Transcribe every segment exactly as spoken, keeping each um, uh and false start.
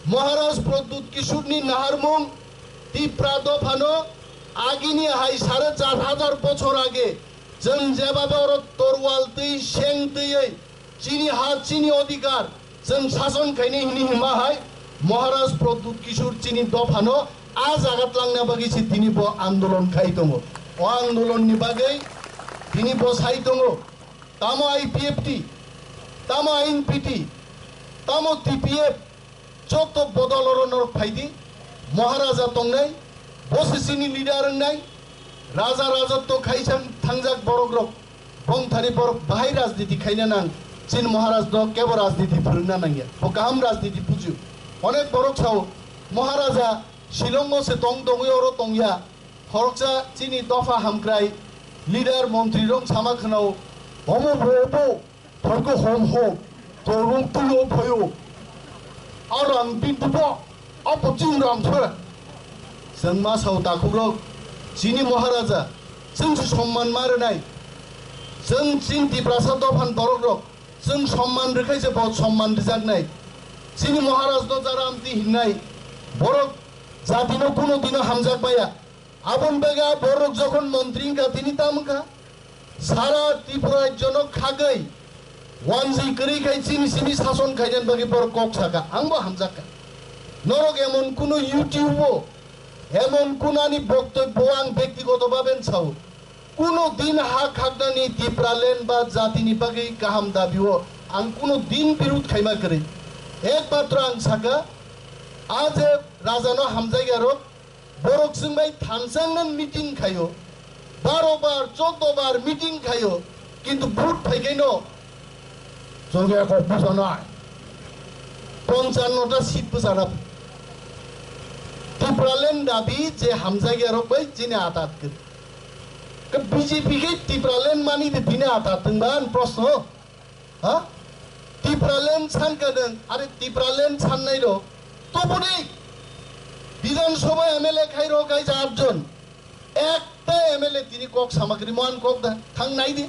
Maharaj Pradyut Kishorni naharmung Tipra dophano agini hai sare char hajar bochor age chwng jebhabe oro torwal twi seng twiwi chini ha chini odhikar chwng sason khainai hwnwi hima hai Maharaj Pradyut Kishore chini dophano a jaga tlangna bagwi se tini bo andolon khai tongo. O andolonni bagwi tini bo sai tongo, tamo I P F T, tamo I N P T, tamo T P F, joto bodol oro norok phaidi, Maharaja tongnai, bo se chini leader wngnai, raja rajotto khaisa thangjak borok rok, bongthani borok bahai rajniti khaina nang, chini Maharaj no kebo rajniti phwrwngna nangya, bo kaham rajniti bujio. Onek borok sao, Maharaja Shillongo se tong tongwi oro tongya, khoroksa chini dopha hamkrai, leader montri rok sama khwnao, omo bo bo, Thangkhe hom hom, torung tulo phaio. A rang bintibo, a poching rang phe. Chwng ma sao takhukrok, chini Maharaja, chwng se somman ma rwnai. Chwng chini Tiprasa dophan borokrok, chwng somman rwkhai se bo somman rwjaknai. Chini Maharaj no jara amtwi hinnai, borok jatino kuno dino hamjak maya. Aboni bagwi a borok jokhon montri wngkha, tini tam wngkha? Sara Tripura rajyono khagwi wanjwi kwrwi khai chini simi sason khainani bagwi borok kok sakha, angbo hamjakha. Norok emon kuno YouTube-o, emon kuno ani boktobbo ang bektigoto bhabe sao, kuno din ha khaknani Tipraland ba jatini bagwi kaham dabi-o ang kuno din birud khaima kwrwi. Ekmatro ang sakha, a je rajano hamjaiyarok, borok chwng bai thansa wngna meeting khaio, baro bar, choudo bar meeting khaio, kintu vote phaikheno chwng ekok bwchanai, ponchannota seat bwchana. Tipraland dabi je hamjaiyarok bai chini atat kwrwi. Ke B J P khe Tipraland mani de tini atat twngba ani proshno. Ha? Tipraland sankha nwng, are Tipraland sannai rok toboni Bidhan Sabha M L A khai rok hai atjon, ekta M L A tini kok sama kwrwi mo ani kok da thang nai di.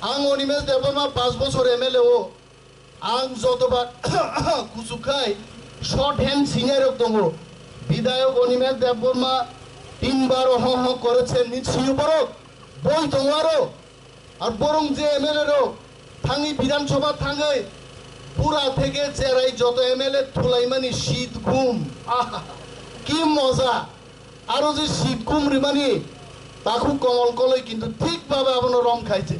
Ang Animesh Debbarma panch bochor M L A o, ang jotoba kuchuk khai short hand senior rok tongo. Bidhayok Animesh Debbarma tinbar ho ho korechen ni siyo borok boi tongo aro. Ar borong je M L A rok thangwi Bidhan Sabha thangwi pura theke cherai joto M L A thulaimani seat gum. Aha, ki moja! Aro je seat gum rimani takhuk Komol Koloi kintu thik bhabe abono rom khai je.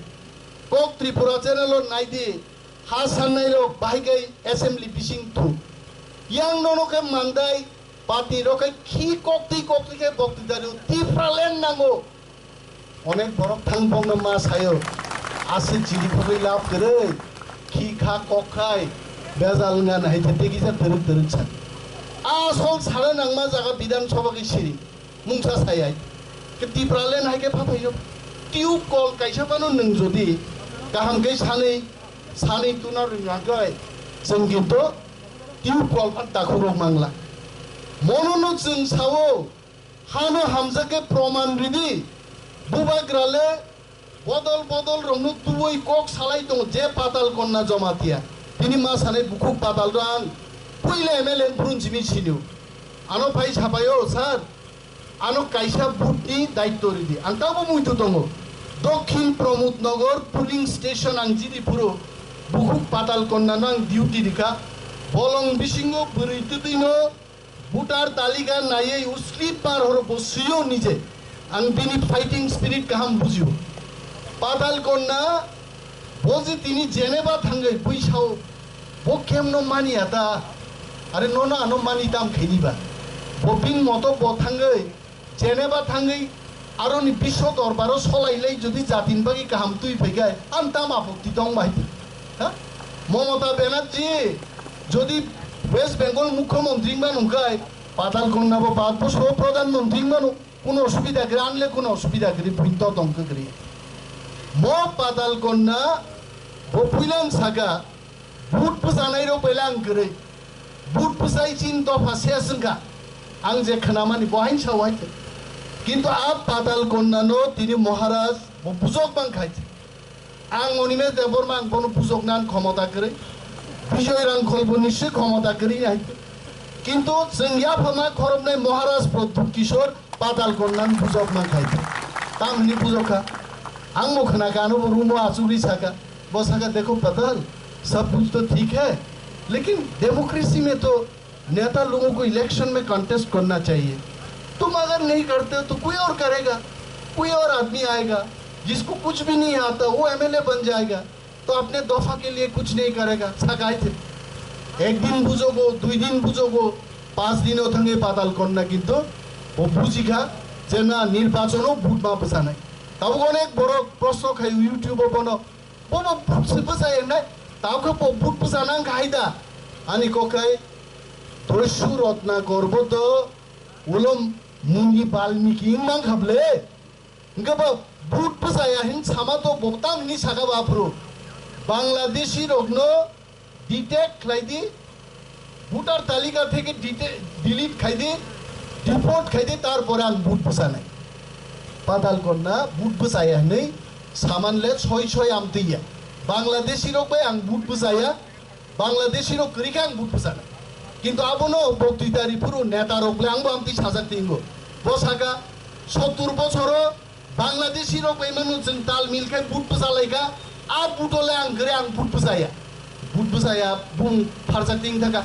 Kok Tripura channel o naidi, ha sannai rok bahai kai assembly bising thu. Yang nono khe mandai party rok khai khi koktwi koktwi khe boktwi dari Tipraland nango. Onek borok thang bongno ma sayo, aswk chini khogwi lab kwrwi, khi kha kok khai, bejal wngya nai hai tei kisa twrwk twrwk sa. Asol sana nangma jaga Bidhan Sabha khe siri, mungsa sayai. Khe Tipraland hai khe phaphaiyo. Tube kol kaisa phano nwng jodi kaham khe sanwi, sanwi tuna rwngya khe, chwng kinto tube kol phan takhuk rok mangla. Mono no chwng sao, Hano hamjak khe proman ridi. Bubagra le bodol bodol rokno tuwi kok salai tongo je Patal Konna Jamatia. Tini ma sanai bukhuk Patal rang. Puila M L A phurun simi sinio. Ano phai sapaio, sir. Ano kaisa booth ni daityo ridi. Ang tabo muitu tongo. Dokhin Pramod Nagar polling station ang jidi phuru bukhuk Patal Konna no ang duty rikha. Bolong bisingo bwrwi twtwi no Voter talika naiwi o slip bar horo bo swiyo nije. Ang bini fighting spirit kaham bujio. Patal Konna bo je tini Geneva thangwi bui sao, bo kemno mani ata, are nono ano mani tam khaini ba. Bo bini moto bo thangwi Geneva thangwi aroni biswo dorbaro solai lai jodi jatin bagwi kaham twi phaikhai, ang tam apokti tong bai. Ha? Mamata Banerjee jodi West Bengal mukhyamantri wngma nungkhai, Patal Konna bo pat bosoro pradhan mantri wngmano, kuno osubida kwrwi, anle kuno osubida kwrwi, bwito tongkha kwrwi. Mo Patal Konna bo puilang saka, Vote bwchanai rok belai ang kwrwi. Vote bwchai chin dopha ses wngkha. Ang je khwnamani bo hain sao hai khe. Kintu a Patal Konna no tini Maharaj bo bujok mang khai. Ang Animesh Debbarma ang bono bujok nan khomota kwrwi. Bijoy Rangkhol bo nisi khomota kwrwi hai khe. Kintu chwng yaphama khoroknwi Maharaj Pradyut Kishore Patal Kanya ni bujok mankha. Tamni bujok kha. Ang bo khna kha, ano bo room o achugwi saka. Bo saka, "Dekho Patal, sab kuch to theek hai, lekin democracy mein to neta logon ko election mein contest karna chahiye. Tum agar nahi karte ho to koi aur karega, koi aur aadmi aayega, jisko kuch bhi nahi aata, wo M L A ban jayega." To apne dofa ke liye kuch nahi karega, saka aithe. Ek din bujogo, dui din bujogo, panch din o thangwi Patal Kanya kintu bo bujikha je na nirbachon o vote ma bwchanai. Tabuk onek borok proshno khai YouTube o bono, bo bo vote se bwchaya nai, tabuk bo vote bwchana wngkha hai da. Ani kok khai Doishu Ratnakar bo to ulo Muni Balmiki wng mankha ble. Hingke bo vote bwchaya hin sama to bo tamni saka bo aphuru. Bangladeshi rokno detect khlai di, voter talika theke dete-, delete khai di, deport khai di, tarpore ang vote bwchanai. Patal Kanya vote bwchaya hinwi saman le soi soi amtwi ya. Bangladeshi rok bai ang vote bwchaya. Bangladeshi rok kwrwi khe ang vote bwchana. Kintu abono bo twi tari phuru neta rok le ang bo amtwi sajak tingo. Bo saka sottur bochoro Bangladeshi rok bai manu chwng tal mil khe vote bwchalai kha. A vote le ang kwrwi ang vote bwchaya. Vote bwchaya bung pharjak ting thaka.